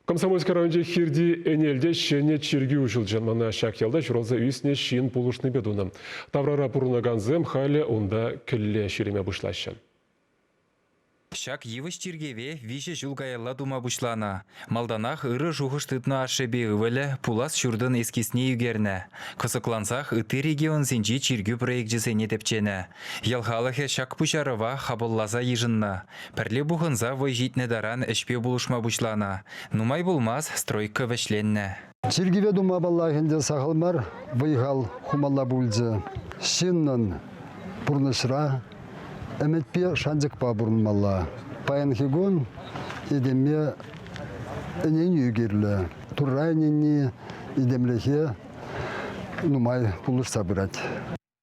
Комсомольски районӗнчи Хирти Ӗнелте ҫӗнӗ чиркӳ уҫӑлчӗ. Ӑна ҫак ялта ҫуралса ӳснӗ ҫын пулӑшнипе тунӑ. Таврара пурӑнакансем халӗ унта кӗлле ҫӳреме пуҫлаҫҫӗ. Ҫак йывӑҫ чиркӗве виҫӗ ҫул каялла тума пуҫланӑ. Малтанах ырӑ шухӑш тытнӑ ашшӗпе ывӑлӗ пулас ҫуртӑн эскизне ӳкернӗ. Кӑсӑклансах ытти регионсенчи чиркӳ проекчӗсене тӗпченӗ. Ял халӑхӗ ҫак пуҫарӑва хапӑлласа йышӑннӑ. Пӗрле пухӑнса вӑй ҫитнӗ таран ӗҫпе пулӑшма пуҫланӑ. Нумай пулмасть стройка вӗҫленнӗ. Чиркӗве тума паллах ӗнтӗ сахал мар вӑй-хал хумалла пулчӗ. Ҫыннӑн пурнӑҫра ӗмӗтпе шанчӑкпа пурӑнмалла. Паянхи кун этеме ӗненӳ кирлӗ. Турра ӗненни этемлӗхе нумай пулӑшса пырать.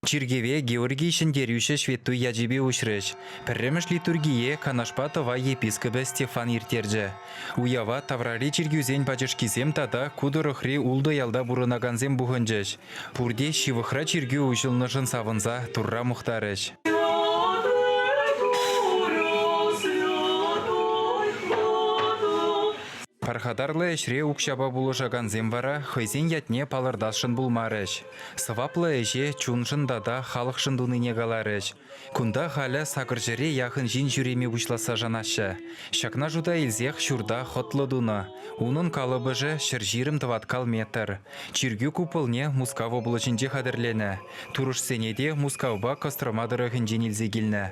Чиркӗве Георгий Ҫӗнтерӳҫӗ ҫветтуй ячӗпе уҫрӗҫ. Пӗрремӗш литургие Канашпа Тӑвай епископӗ Стефан ирттерчӗ. Уява таврари чиркӳсен пачӑшкисем тата ку тӑрӑхри ултӑ ялта пурӑнакансем пухӑнчӗҫ. Пурте ҫывӑхра чиркӳ уҫӑлнӑшӑн савӑнса Турра мухтарӗҫ. Пархатарлӑ ӗҫре укҫапа пулӑшакансем вара хӑйсен ятне палӑртасшӑн пулмарӗҫ. Сӑваплӑ ӗҫе чуншӑн тата халӑхшӑн тунине каларӗҫ. Кунта халӗ сакӑрҫӗре яхӑн ҫын ҫӳреме пуҫласса шанаҫҫӗ. Ҫакна шута илсех ҫурта хӑтлӑ тунӑ. Унӑн калӑпӑшӗ 120 тӑваткал метр. Чиркӳ куполне Мускав облаҫӗнче хатӗрленӗ. Турӑшсене те Мускавпа Кострома тӑрӑхӗнчен илсе килнӗ.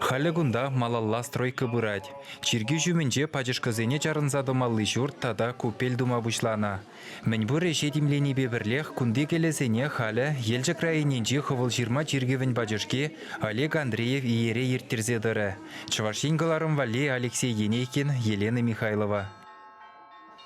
Халӗ кунта малалла стройка пырать. Чиркӳ ҫумӗнче пачӑшкӑсене чарӑнса тӑмалли ҫурт тата купель тума пуҫланӑ. Мӗнпур ӗҫе тимленипе пӗрлех кунти кӗлӗсене халӗ Елчӗк районӗнчи Хӑвӑлҫырма чиркӗвӗн пачӑшки Олег Андреев иере ирттерсе тӑрӗ. Чӑваш Ен кӑларӑм валли Алексей Енейкин, Елена Михайлова.